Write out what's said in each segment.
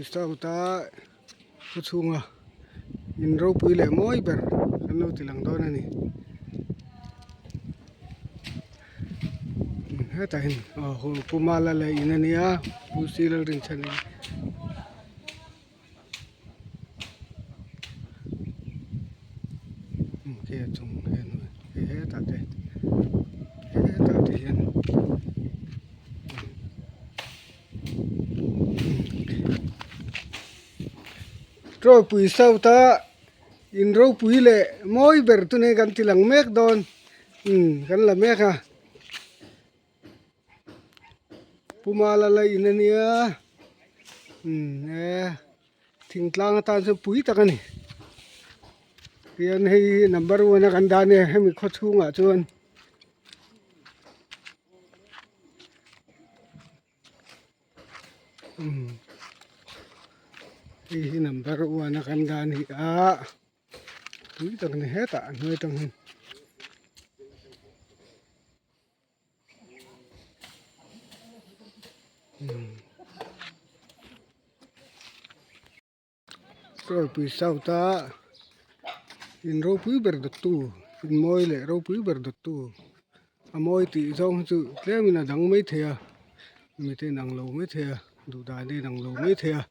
South a khaw chhunga in ropui leh mawi ber kan lo ti lang dawn a ni hetah hian aw pu mala leh in a nia pu c lalrinchhana khi a chung hian hei hetah te hetah te hian. Rawpui south a in ropui leh mawi ber chu nei kan ti lang mek dawn umm kan la mek a Pu Mala la in ania umm e thingtlang atan chuan pui tak a ni tihian hei hi number one a kan dah ania hemi khaw chhungah chuan. Hei hi number one a kan dah a ni a tui tak a ni hetah a hnuai atang hian. Rawpui south a in ropui ber dawttu in mawi leh ropui ber dawttu a mawi tih zawng hi chu tlem in a dang mai thei a mite in ang lo mai thei a duh dan te in ang lo mai thei a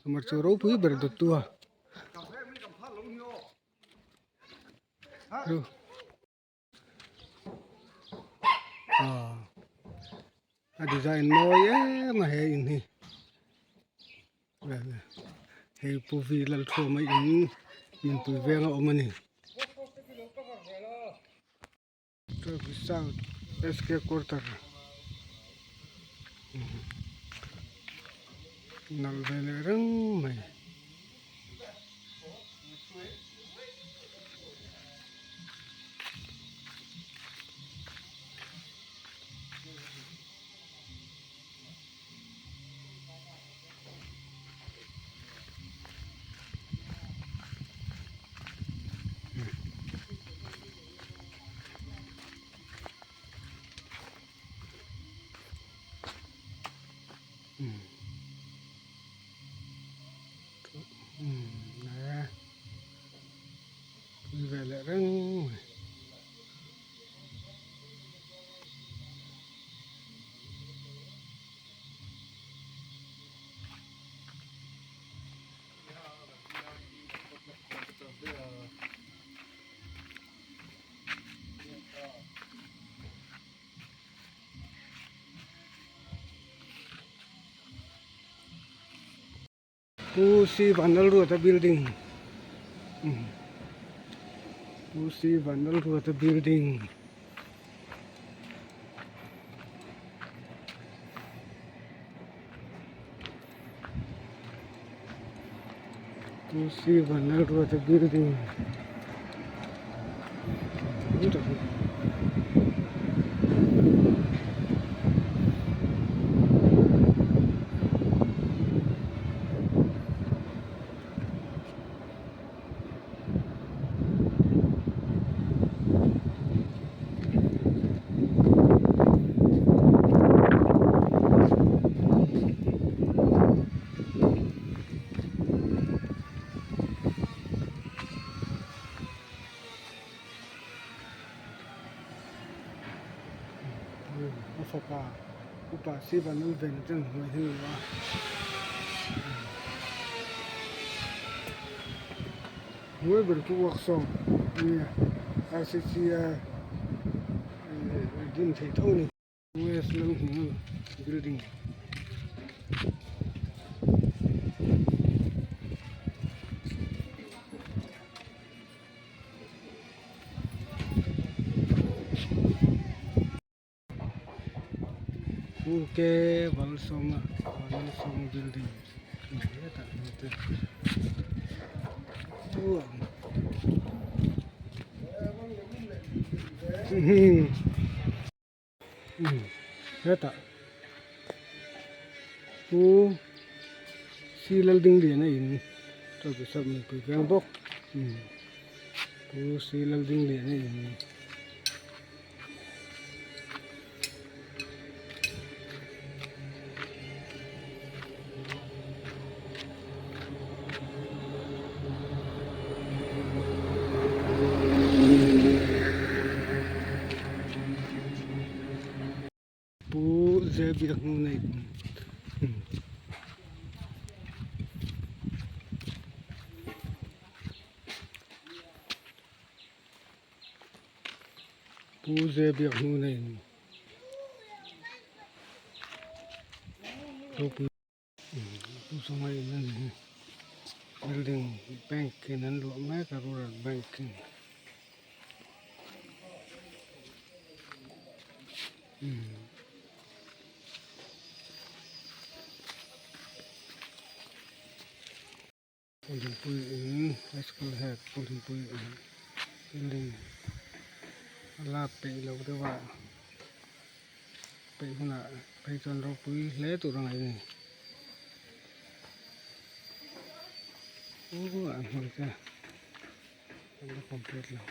amaherawhchu ropui ber dawttu a. A design mawi em a he in hi hei pu v lalthuama in inpui veng a awm a ni south sk quarter nalh ve leh reng mai. Pui ve leh reng mai. Pu C Vanlalruata building Pu C Vanlalruata building Pu C Vanlalruata building. A fapa upa Sivan an ven ten hmuh hi a ni a. Hnuai ber chu workshop a nia RCC a din theih tho a ni. West Lalhmun building. UK Valsawma Valsawma building hetah hian te hetah pu C Laldingliana in tawlhpahrit mipui veng bawk pu C Laldingliana in. Biakhnuna in Pu J Biakhnuna in ropui Pu Sawma in a ni hi building bank in an luah mek a rural bank in. Pawlthingpui in high school head Pawlthingpui in building a la peih loh deuh a peih hunah phei chuan ropui hle tur a ngaih a ni uh an hmul te an la complete lo.